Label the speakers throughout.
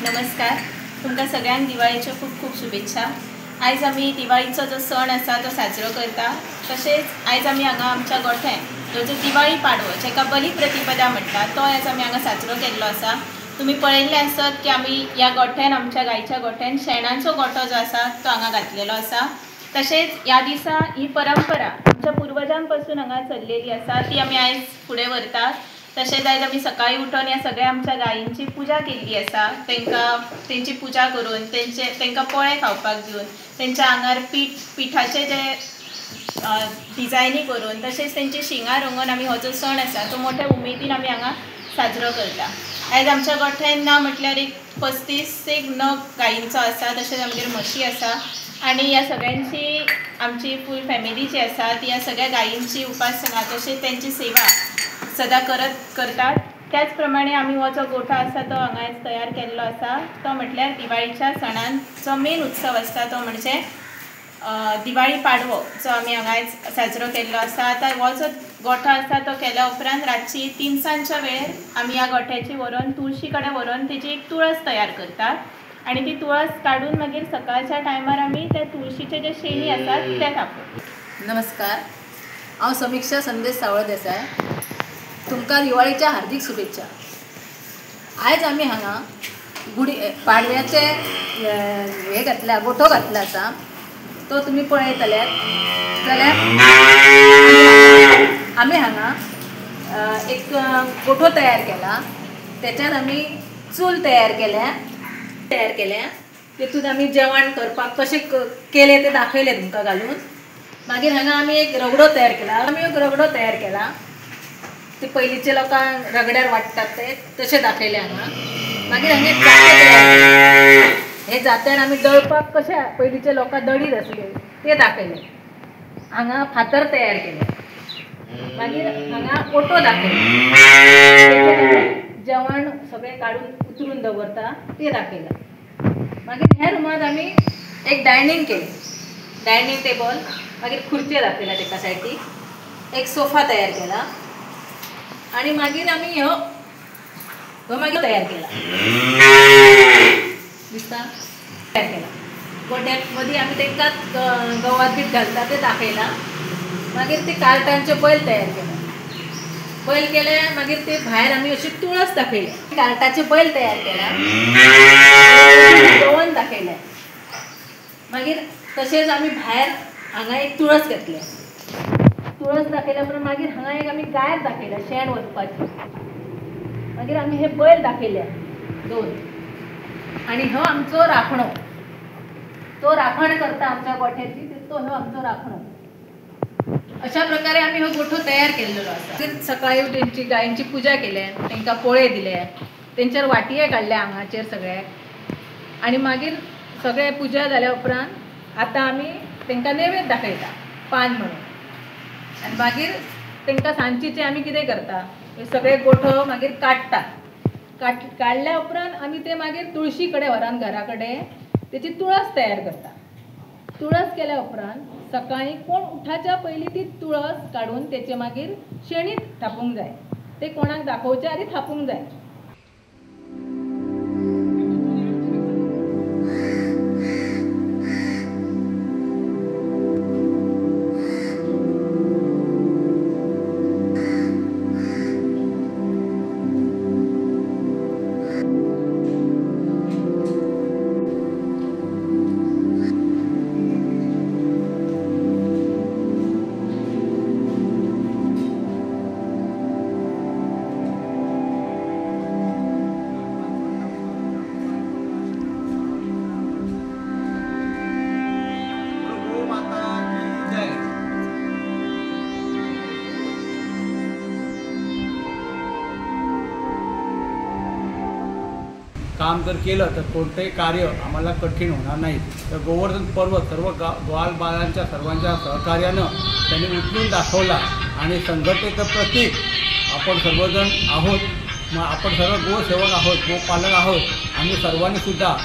Speaker 1: नमस्कार, तुमकां सगळ्यांक दिवाळीच्यो खूब खूब शुभेच्छा। आयज आमी दिवाळीचो जो सण आसा तो साजरो करता। तशेंच आयज आमी हांगा आमच्या गोठ्यान जो दिवाळी पाडवो जाका बली प्रतिपदा म्हणटा तो आयज आमी हांगा साजरो केल्लो आसा। तुमी पळयल्लें आसत की आमी ह्या गोठ्यान आमच्या गायच्या गोठ्यान शेणाचो गोठो जो आसा तो हांगा घातलेलो आसा। तशेंच ह्या दिसा ही परंपरा आमच्या पुर्वजां पासून हांगा चल्लेली आसा ती आमी आयज फुडें व्हरतात। तशेंच आयज आमी सकाळी उठून ह्या सगळ्या आमच्या गायींची पुजा केल्ली आसा। तांकां तेंची पुजा करून तांकां पोळे खावपाक दिवन तेंच्या आंगार पिठाचे जे डिजायनी करून तशेंच तेंची शिंगां रंगोवन आमी हो जो सण आसा तो मोठ्या उमेदीन आमी हांगा साजरो करता। आयज आमच्या गोठ्यान ना म्हटल्यार एक 35 एक नग गायींचो आसा। तशेंच आमगेर म्हशी आसा आनी ह्या सगळ्यांची आमची फूल फॅमिली जी आसा ती ह्या सगळ्या गायींची उपासना तशेंच तेंची सेवा सदां करतात। त्याच प्रमाणे आमी हो जो गोठो आसा तो हांगा तयार केल्लो आसा तो म्हटल्यार दिवाळीच्या सणान जो मेन उत्सव आसता तो म्हणजे दिवाळी पाडवो जो आमी हांगा साजरो केल्लो आसा। आतां हो जो गोठो आसा तो केल्या उपरांत रातची 3सांच्या वेळेर आमी ह्या गोठ्याची व्हरोन तुळशी कडेन व्हरोन तेजी एक तुळस तयार करतात आनी ती तुळस काडून मागीर सकाळच्या टायमार आमी त्या तुळशीचे जे शेणी आसात ते कापून।
Speaker 2: नमस्कार, हांव समिक्षा संदेश सावळ देसाय। तुमकां दिवाळीच्या हार्दिक शुभेच्छा। आयज आमी हांगा गुडी पाडव्याचे हे घातल्या गोठो घातला आसा तो तुमी पळयतले जाल्यार आमी हांगा एक गोठो तयार केला। तेच्यान आमी चूल तयार केल्या तेतून आमी जेवण करपाक कशें केलें तें दाखयलें तुमकां घालून। मागीर हांगा आमी एक रगडो तयार केला, ते पयलींचे लोकांक रगड्यार वाडटात ते तशें दाखयलें हांगा। मागीर हांगा जातें, हे जात्यान आमी दळपाक कशें पयलींचे लोकांक दळीत आसले ते दाखयलें। हांगा फातर तयार केले, मागीर हांगा ओटो दाखयले, जेवण सगळें काडून उतरून दवरता ते दाखयलें। मागीर ह्या रुमांत आमी एक डायनींग केलें, डायनींग टेबल, मागीर खुर्च्यो दाखयल्या तेका सायडीक, एक सोफा तयार केला आनी मागीर आमी ह्यो मागीर तयार केला दिसता तयार केला। गोठ्याक मदीं आमी तांकां गवात बीत घालता ते दाखयलां। मागीर ते कार्टांचे बैल तयार केले, बैल केले मागीर ते भायर आमी अशी तुळस दाखयली, कार्टाचे बैल तयार केला, गवन दाखयलें। मागीर तशेंच आमी भायर हांगा एक तुळस घेतले, तुळस दाखयल्या उपरांत मागीर हांगा एक आमी गाय दाखयल्या शेण वचपाची। मागीर आमी हे बैल दाखयले दोन, आनी हो आमचो राखणो, तो राखण करता आमच्या गोठ्याची, तो हो आमचो राखणो। अशा प्रकारे आमी हो गोठो तयार केल्लो आसा। सकाळी तेंची गायींची पुजा केल्या, तांकां पोळे दिले, तेंचेर वाटये काडल्या आंगाचेर सगळ्याक, आनी मागीर सगळे पुजा जाल्या उपरांत आतां आमी तांकां नैवेद्य दाखयता पान म्हणून. आनी मागीर तांकां सांजचें आमी कितें करता, सगळे गोठो मागीर काडटा. काडल्या उपरांत आमी ते मागीर तुळशी कडेन व्हरान घरा कडेन तेची तुळस तयार करता. तुळस केल्या उपरांत सकाळीं कोण उठाच्या पयलीं ती तुळस काडून तेचे मागीर शेणीत थापूंक जाय, ते कोणाक दाखोवच्या आदी थापूंक जाय.
Speaker 3: काम जर केलं तर कोणतंही कार्य आम्हाला कठीण होणार नाही. तर गोवर्धन पर्व सर्व ग्वालबालांच्या सर्वांच्या सहकार्यानं त्यांनी उचलून दाखवला आणि संघटनेचं प्रतीक आपण सर्वजण आहोत. मग आपण सर्व गोसेवक आहोत, गोपालक आहोत. आम्ही सर्वांनीसुद्धा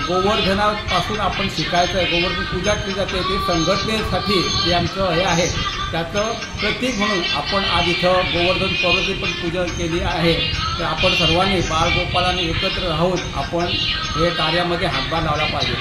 Speaker 3: गोवर्धनापासून आपण शिकायचं आहे. गोवर्धन पूजा केली जाते ते संघटनेसाठी जे आमचं हे आहे त्याचं प्रतीक म्हणून आपण आज इथं गोवर्धन पर्वची पण पूजा केली आहे. तर आपण सर्वांनी बालगोपालांनी एकत्र राहून आपण हे कार्यामध्ये हातभार लावला पाहिजे.